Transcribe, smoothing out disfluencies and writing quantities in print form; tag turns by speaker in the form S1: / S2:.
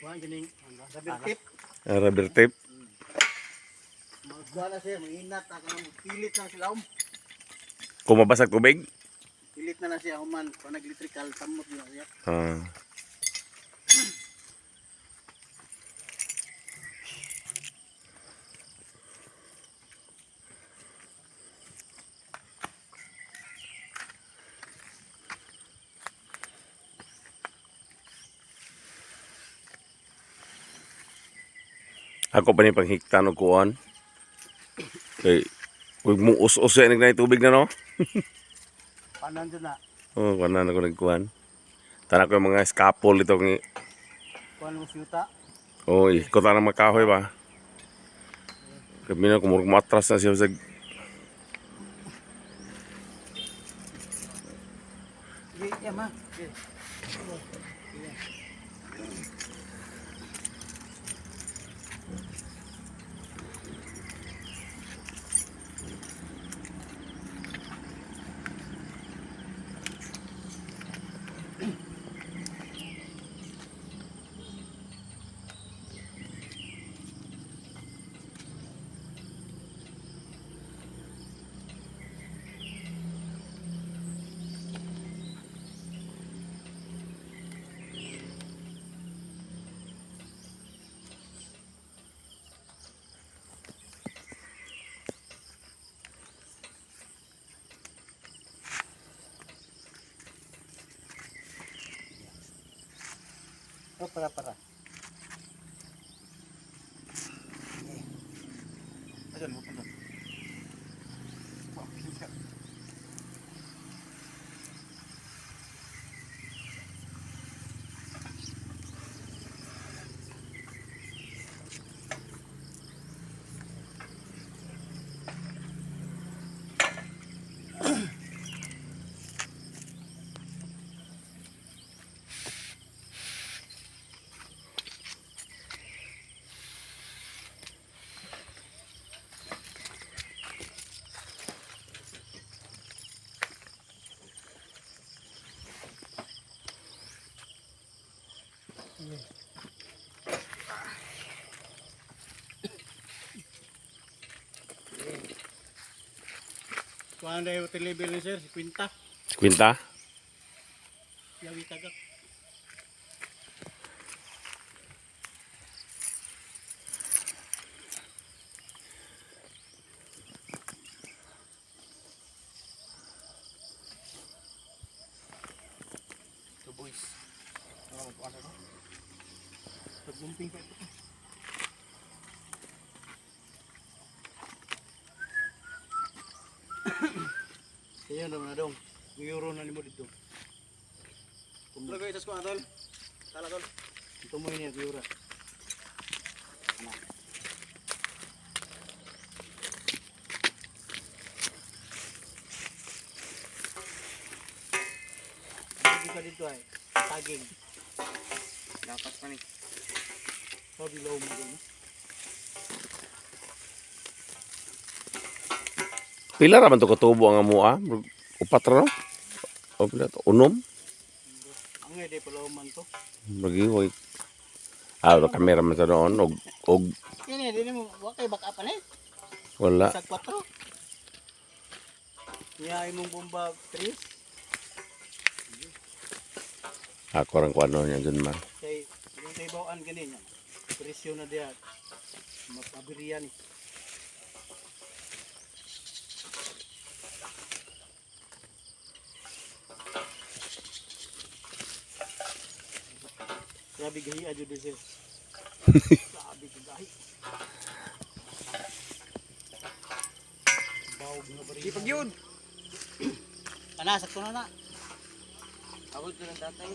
S1: Kuan ganing rubber tip.
S2: Ang rubber tape.
S1: Magkuha na siya, mainat na kanang pilit na sila.
S2: Kung mabasag tubig.
S1: Pilit na na siya human pa nag-electrical samot na siya.
S2: Ah. Ako pa ni panghiktan og kuan. Kay wag mo us-us yan nagna tubig na no.
S1: Panan dyan na.
S2: Oh, kuan na ako nagkuan. Tanak ko yung mga scaffold ito ng
S1: Kuan mo siyuta.
S2: Oy, kota na makahoy ba? Kami na kumurog matras na siya sa
S1: Sige, yan ma. Sige. Oh, para para. Ayan, mo punta. Kuan na yung level ni sir, 50.
S2: kwinta.
S1: Yawi tagak.
S3: Two boys. Ano magkuhan sa to?
S1: Pagbumping pa ito. Kaya naman na dong. Euro na nimo dito.
S3: Tulo ko itas ko atol. Tala tol.
S1: Ito mo yun yung euro. Ano ka dito ay? Taging.
S3: Lapas pa ni.
S1: So, below mo dun.
S2: Pila ra man to katubo ang amoa? Upat ra no? O pila to? Unom?
S1: Ang hindi pala man to.
S2: Lagi hoy. Ah, wala kamera man sa noon og og
S1: Ini, hindi mo, wa kay back up eh.
S2: wala.
S1: Sa 4. Niya imong bomba 3.
S2: Ako rang kuan noon yan dun man.
S1: Kay yung kay bawaan gani niya. Presyo na diya. Mapabiriya ni. Grabe gahi adyo di sir. Grabe ka gahi. Bawog nga bariya.
S3: Di pag yun.
S1: Ana, sakto na na.
S3: Abot ko ng tatay.